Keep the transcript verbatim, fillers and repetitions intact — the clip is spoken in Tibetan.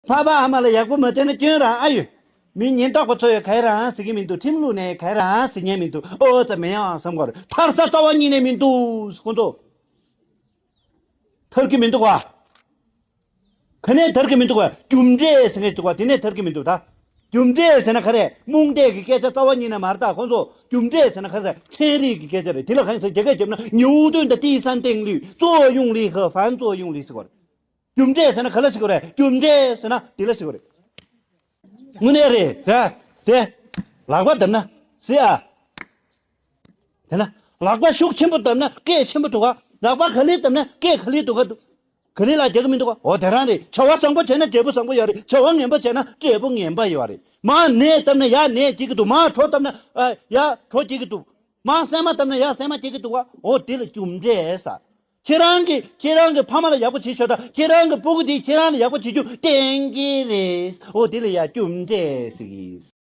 ཕ་ཕ་ཨ་མ་ལ་ཡག་པོ་མ་བྱས་ན་སྐྱོན་རང་ཨ་ཡོད། མི་ཉེན་རྟོག་པ་ཚོ་ཡོད་ག་རང་ཟེར་གྱི་མི་འདུག་ཁྲིམས་ལུགས་ནས་ག་རང་ཟེར་ཉན་མི་འདུག་ཨོ་ཙམ་མེད་ཡང་བསམ་གོ་རེད། ཐར་ས་རྩ་བ་ཉིད་ནས་མི་འདུག་ཁོང་ཚོ། ཐར་གྱི་མི་འདུག་བ། ག་ནས་ཐར་གྱི་མི་འདུག་བ། རྒྱུ་འབྲས་ཟེར་ནས་འདུག་བ་དེ་ནས་ཐར་གྱི་མི་འདུག་ད། རྒྱུ་འབྲས་ཟེར་ན་ག་རེ་རྨོངས་དད་ཀྱི་སྐད་ཆ་རྩ་བ་ཉིད་ནས་མ་རེད་ད་ཁོང་ཚོ། རྒྱུ་འབྲས་ཟེར་ན་ག་རེ་ཚན་རིག་གི་སྐད་ཆ་རེད། དེ་ལ་གང་ཟེར་རྒྱ་སྐད་བརྗོད་ན་牛顿的第三定律作用力和反作用力ཟེར་གོ་རེད། རྒྱུ་འབྲས་ཟེར་ན་ག་ལ་ཟེར་གོ་རེད། རྒྱུ་འབྲས་ཟེར་ན་དེ་ལ་ཟེར་གོ་རེད། དངོས་གནས་རེད་ར། དེ། ལག་པ་བརྡབ་ན་ཟེར་ཨ། དེ་ན། ལག་པ་ཤུགས་ཆེན་པོ་བརྡབ་ན་སྐད་ཆེན་པོ་འདུག་ག་ལག་པ་ག་ལེ་བརྡབ་ན་སྐད་ག་ལེ་འདུག་ག་འདུག་ག་ལེ་ལ་རྒྱག་གི་མི་འདུག་ག་འོ་དེ་རང་རེད། བྱ་བ་བཟང་པོ་བྱས་ན་འབྲས་བུ་བཟང་པོ་ཡོད་རེད། བྱ་བ་ངན་པ་བྱས་ན་འབྲས་བུ་ངན་པ་ཡོད་རེད། མར་ནས་བརྡབ་ན་ཡར་ནས་སྐྱེ་གི་འདུག་མར་གྲོ་བརྡབ་ན་ཨ་ཡར་གྲོ་སྐྱེ་གི་འདུག་མར་སྲན་མ་བརྡབ་ན་ཡར་སྲན་མ་སྐྱེ་གི་འདུག་ག་འོ་དེ་ལ་རྒྱུ་འབྲས་ཟེར། ཁྱེད་རང་གིས་ཁྱེད་རང་གི་ཕ་མ་ལ་ཡག་པོ་བྱེད་ཤོག་དང་ཁྱེད་རང་གི་སྤུ་གུ་དེས་ཁྱེད་རང་ལ་ཡག་པོ་བྱེད་རྒྱུ་གཏན་འཁེལ་རེད། འོ་དེ་ལ་ཡ་རྒྱུ་འབྲས་ཟེར་གི།